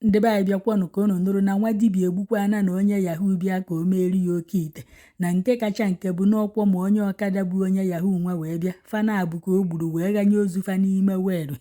Ndị be anyị, bịakwanụ ka unu nụrụ na nwa dibịa egbukwana na onye yahoo bịa ka o meeri ya oke ite. Na nke kacha nke bụ n'ọkwọ ma onye ọkada bụ onye yahoo nwa wee bịa fana abụ ka o gburu wee ghanye ozu fa n'ime weelụ.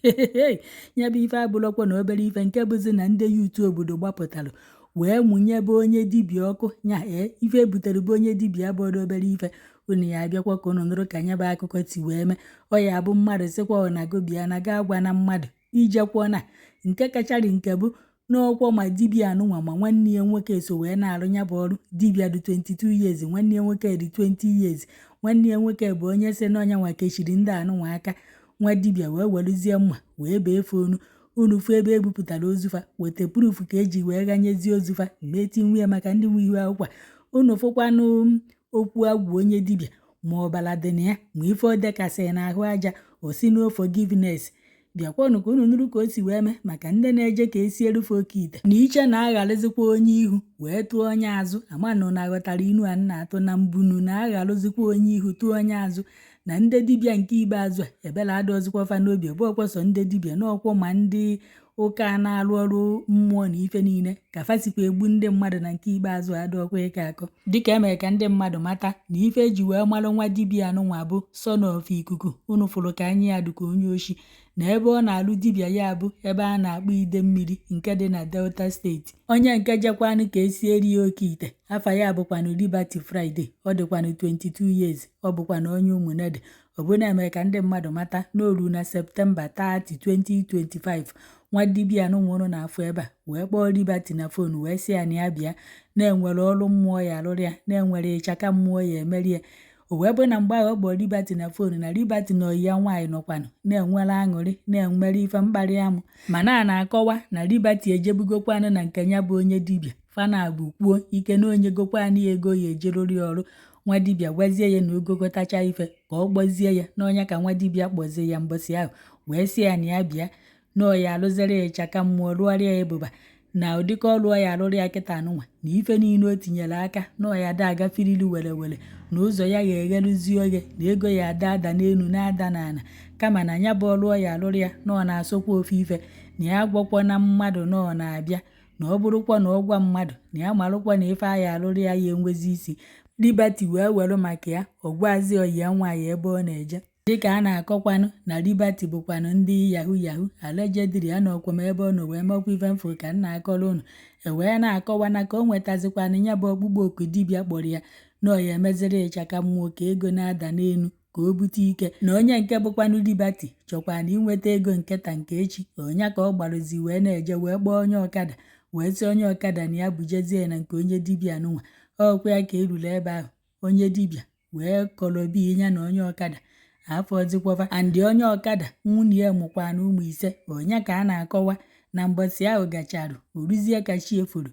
Ya bụ ife abụrụkwa na obere ife, nke bụzi na ndị youth obodo gbapụtara wee mụnyebe onye dibịa ọkụ nya. Ee, ife ebutere bụ onye dibịa abụrụ obere ife. Unu ya abịakwa ka unu nụrụ ka nya bụ akụkọ ti wee mee. Ọ ya bụ mmadụ sịkwa ọ na-agụ bịa na ga agwa na mmadụ ijekwuo. Na nke kachara nke bụ n'ọkwọ ma dibịa anụnwa ma nwanne ya nwoke so wee na-arụ ya bụ ọrụ. Dibịa dị 22 years, nwanne ya nwoke dị 20 years. Nwanne ya nwoke bụ onye si n'ọnya nwa kechiri ndị anụnwa aka. Nwa dibịa wee weluzie mma wee bee fonu unu fụ ebe ebupụtara ozufa, weta proof ka eji wee ghanyezie ozufa meti nwe ya maka ndị nwe ihu akwụkwọ. Unu fụkwanụ okwu agwụ onye dibịa, ma ọbara dị na ya, ma ife o dekasịrị n'ahụ aja, o si no forgiveness. Bịakwanụ ka unu nụrụ ka o si wee mee maka ndị na-eje ka esi erufe oke ite na iche na-aghalịzikwa onye ihu wee tụọ onye azụ. Amanụ na aghọtara inu a na-atụ na mbunu na-aghalụzikwa onye ihu tụọ onye azụ. Na ndị dibịa nke ikpeazụ a, ebela adọzikwa fa n'obi. Bụ ọkwọsọ ndị dibịa n'ọkwọ ma ndị ụka na-arụ ọrụ mmụọ na ife niile ka fa sikwa egbu ndị mmadụ na nke ikpeazụ adọkwa ịkọ akọ. Dịka emere ka ndị mmadụ mata na ife eji wee malụ nwa dibịa anụnwa bụ son of Ikuku. Unu fụrụ ka anya ya dịka onye oshi. Na ebe ọ na-alụ dibịa ya bụ ebe a na-akpọ Ide Mmiri nke dị na Delta Steeti. Onye nke jekwanụ ka esi eri ya oke ite, afa ya bụkwanụ Liberty Friday, ọ dịkwanụ 22 years, ọ bụkwanụ onye Ụmụnede. Ọ bụ na-eme ka ndị mmadụ mata n'oru na Septemba 30, 2025, nwa dibịa anụnwa ụnụ na-afụ ebe a wee kpọọ Liberty na phone wee sị ya na ya bịa, na-enwere ọrụ mmụọ ya alụrụ ya, na-enwere ịchaka mmụọ ya emeri ya. O wee bụ na mgbe ahụ ọ kpọrọ Liberty na phone, na Liberty na oyi ya nwaanyị nọkwanụ na-enwere aṅụrị, na-emere ife mkparị amụ, mana a na-akọwa na Liberty ejebugokwanụ na nke ya bụ onye dibịa fana bụ kwuo ike na onye gokwanụ ya ego ya ejerụrụ ya ọrụ. Nwa dibịa gwazie ya na ogogotacha ife ka ọ kpọzie ya n'ọnya. Ka nwa dibịa kpọzie ya mbọsị ahụ wee sị ya na ya bịa, na ọ ya alụziri ya ịchaka mmụọ, rụọrịa ya ịbụba na ụdịka ọrụ ọ ya alụrụ ya kịta anụnwa, na ife niile o tinyere aka na ọ ya ada agafiriri were were, na ụzọ ya ga-egheruzi oghe, na ego ya ada ada n'elu na-ada n'ala. Kama na ya bụ ọrụ ọ ya alụrụ ya na ọ na-asụkwa ofe ife na ya gwọkwọ na mmadụ na ọ na-abịa, na ọ bụrụkwa na ọ gwa mmadụ na ya marụkwa na ife a ya alụrụ ya ya enwezi isi. Liberty wee were maka ya ọ gwazi oyi ya nwaanyị ebe ọ na-eje. Dịka a na-akọkwanụ na Liberty bụkwanụ ndị yahoo yahoo, allegedly. Anọkwa m ebe ọ nọ wee mekwa ife mfụ ka m na-akọrọ unu. E wee na-akọwa na ka o nwetazikwanụ ya bụ ọkpụkpọ oku dibịa kpọrọ ya na ọ ya emeziri ịchaka mmụọ ka ego na-ada n'elu, ka o bute ike, na onye nke bụkwanụ Liberty chọkwana inweta ego nketa nke echi onye ka ọ gbarụzi wee na-eje, wee kpọọ onye ọkada wee sị onye ọkada na ya bujezie na nke onye dibịa anụnwa. Ọkwa ya ka eruru ebe ahụ, onye dibịa wee kọrọbi ya na onye ọkada afọzikwọfa. Andị onye ọkada nwunye ya mụkwana ụmụ ise. Onye ka a na-akọwa na mbọsị ahụ gachara, oruzie ka chi efuru,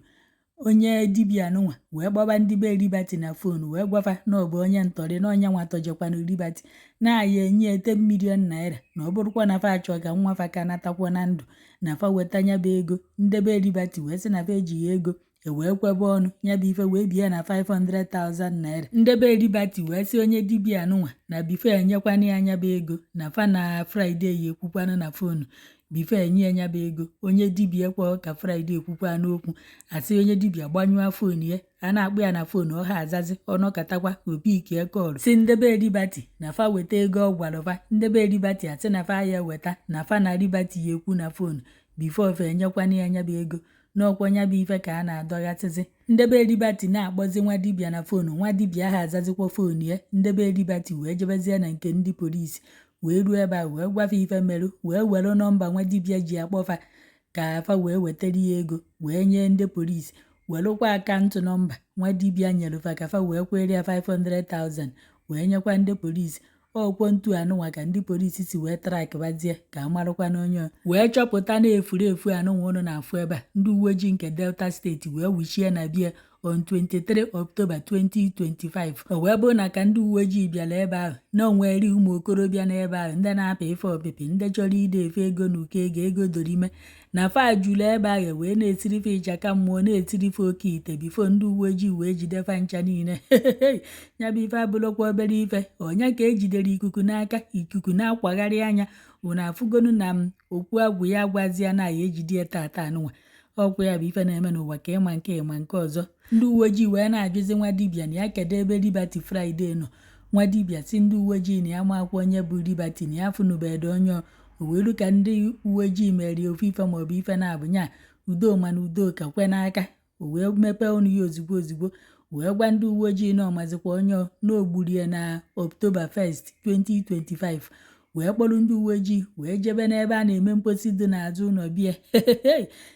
onye dibịa anụnwa wee gbaba ndị be Liberty na phone wee gwafa na ọ bụ onye ntọrị, na onye nwa tọjekwanụ Liberty, na-aya enye 10 million naira, na ọ bụrụkwa na fa achọ ka nwa fa ka natakwa na ndụ, na fa weta nya bụ ego. Ndị be Liberty wee sị na fa ejighị ego. E wee kwebe ọnụ ya bụ ife wee bie na 500,000 naira. Ndị be Liberty wee sị onye dibịa anụnwa na before enyekwana ya anya bụ ego, na fa na Friday ya ekwukwanụ na phone before enye ya nya bụ ego. Onye dibịa ekwe ka Friday ekwukwa n'okwu. Asị onye dibịa gbanyụọ phone ya. A na-akpụ ya na phone, ọha azazi ọnọkatakwa opikie call si ndị be Liberty na fa weta ego ọ gwara fa. Ndị be Liberty asị na fa ya eweta, na fa na Liberty ya ekwu na phone before fa enyekwana ya nya bụ ego. N'ọkwa nya bụ ife ka a na-adọghasịzi. Ndị be Liberty na-akpọzi nwa dibịa na phone, nwa dibịa ahụ azazikwa phone ya. Ndị be Liberty wee jebezie na nke ndị polisi, wee ruo ebe a wee gwafa ife merụ, wee were nọmba nwa dibịa ji akpọfa ka fa wee wetara ya ego wee nye ndị polisi, werụkwa account number nwa dibịa nyere fa ka fa wee kwere ya 500,000 wee nyekwa ndị polisi. Ọkwọ ntu anụnwa ka ndị polisi si wee trackbazie ka amarụkwa n'onye wee chọpụta na efuru efu anụnwa ụnụ na-afụ ebe a. Ndị uwe ojii nke Delta Steeti wee wuchie na bie on 23 October 2025. O wee bụrụ na ka ndị uwe ojii bịara ebe ahụ, na onwere ụmụ okorobịa n'ebe ahụ, ndị na-apị ife ọpịpị, ndị chọrọ ide efe ego na ụkọ ego ego dorime, na fa juru ebe ahụ wee na-etirife ịchaka mmụọ, na-etirife oke ite before ndị uwe ojii wee jide fa ncha niile. Ya bụ ife abụrụkwa obere ife. Onye ka ejidere ikuku n'aka, ikuku na-akwagharị anya, unu afụgonu na m okwu agwụ ya gwazie na ya ejide ya tata anụnwa. Ọkwa ya bụ ife na-eme n'ụwa ka ịma nke ịma nke ọzọ. Ndị uwe ojii wee na-ajụzi nwa dibịa na ya kedu ebe Liberty Friday nọ. Nwa dibịa si ndị uwe ojii na ya makwa onye bụ Liberty, na ya fụnụbedo onye o wee ru ka ndị uwe ojii mere ofu ife maọbụ ife na-abụ nya udo mana udoka kwe n'aka. O wee mepee ọnụ ya ozigbo ozigbo wee gwa ndị uwe ojii na ọmazikwa onye na ogburie na October 1st 2025, wee kpọrọ ndị uwe ojii wee jebe n'ebe a na-eme mposi dị n'azụ ụlọ bie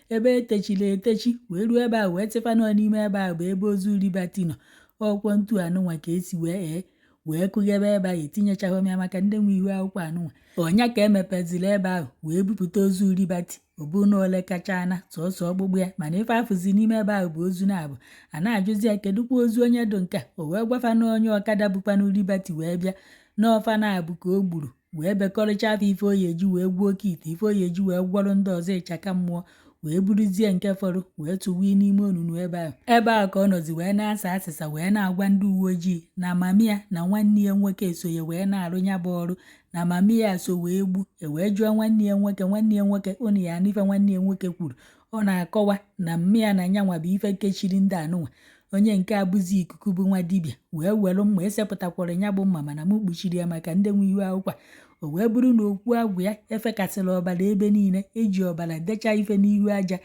ebe etechiri etechi, wee ruo ebe ahụ wee tịfa nọ n'ime ebe ahụ bụ ebe ozu Liberty nọ. Ọkwọ ntu anụnwa ka esi wee ee wee kụghebe ebe ahụ etinyechaghị m ya maka ndị nwe ihu akwụkwọ anụnwa ọnya ka emepeziri ebe ahụ wee bupụta ozu Liberty. Obu na ole kacha na sọsọ ọkpụkpụ ya, mana ife afụzi n'ime ebe ahụ bụ ozu na-abụ a na-ajụzi ya kedụkwa ozu onye dị nke a. O wee gwafa na onye ọkada bụkwanụ Liberty wee bịa n'ọfa na-abụ ka o gburu wee bekọrịcha afọ ife oyi eji wee gwuo oke ite, ife oyi eji wee gwọrọ ndị ọzọ ịchaka mmụọ, wee buruzie nke fọrọ wee tụwa n'ime onunu ebe ahụ. Ebe ahụ ka ọ nọzi wee na-asa asịsa wee na-agwa ndị uwe ojii na mami ya na nwanne ya nwoke esonye wee na-arụ ya bụ ọrụ, na mami ya so wee gbu e. Wee jụọ nwanne ya nwoke, nwanne ya nwoke ụnụ ya anụ ife nwanne ya nwoke kwuru. Ọ na-akọwa na mmi ya na nyanwa bụ ife kechiri ndị anụnwa. Onye nke abụzi ikuku bụ nwa dibịa wee were mma esepụtakwara ya bụ mma, mana m kpuchiri ya maka ndị nwe ihu akwụkwọ. O wee bụrụ na okwu agwụ ya efekasịrị ọbara ebe niile, eji ọbara dechaa ife n'ihu aja.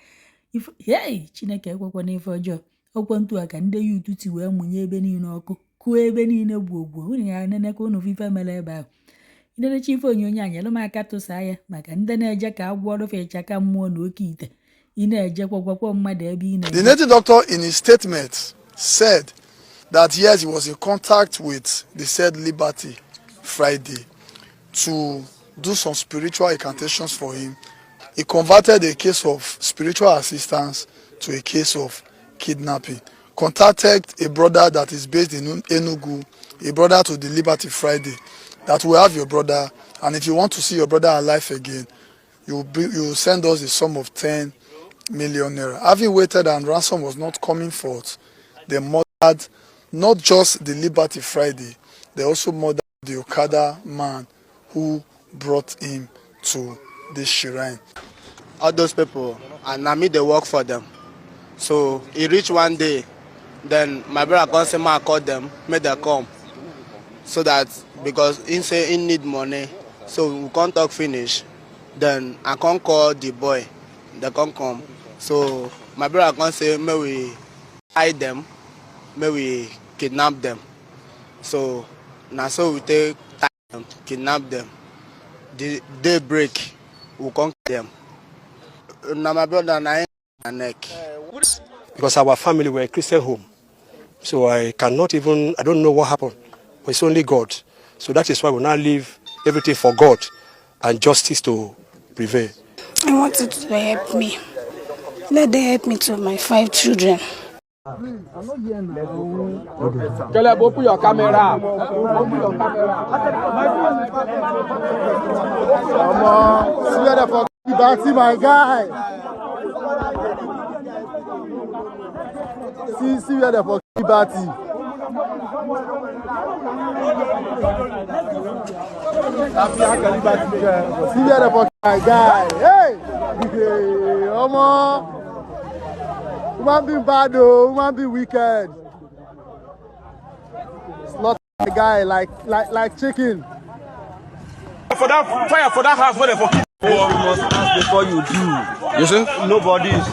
Hei, Chineke ekwekwana ife ọjọọ. Ọkwọ ntu a ka ndị youth ti wee mụnye ebe niile ọkụ, kụọ ebe niile gwogwo. Unu ya nenekwa unu ife mere ebe ahụ. Iderecha ife onyonyo a, nyere m aka tụsaa ya maka ndị na-eje ka agwọ ọrụfe ịchaka mmụọ na oke ite. Ị na-ejekwa gwakwa mmadụ ebe ị The na-eje. Native doctor in his statement said that yes, he was in contact with the said Liberty Friday to do some spiritual incantations for him. He converted a case of spiritual assistance to a case of kidnapping. Contacted a brother that is based in Enugu, a brother to the Liberty Friday, that will have your brother, and if you want to see your brother alive again, you will send us a sum of 10 million naira. Having waited and ransom was not coming forth, they murdered not just the Liberty Friday, they also murdered the Okada man who brought him to this shrine. All those people, and na me dey work for them. So e reach one day, then my brother come say make I call them, make dem come, so that because him say he need money. So we come talk finish, then I come call the boy, they come come. So my brother come say make we hide them, make we kidnap them. So na so we take tie them, kidnap them. The day break, we come kill them. Na my brother na him na neck. Because our family were a Christian home. So I cannot even, I don't know what happened. But it's only God. So that is why we now leave everything for God and justice to prevail. I want it to help me. Let them help me to my five children. Caleb, open your camera. Open your camera. Omo, see where the for Liberty, my guy. See, see where the for Liberty. See where the for my guy. Hey, hey, omo. Human being bad oh, human being wicked. Slaughter the guy like chicken. For that fire for that house where they for You must ask before you do. You see? Nobody is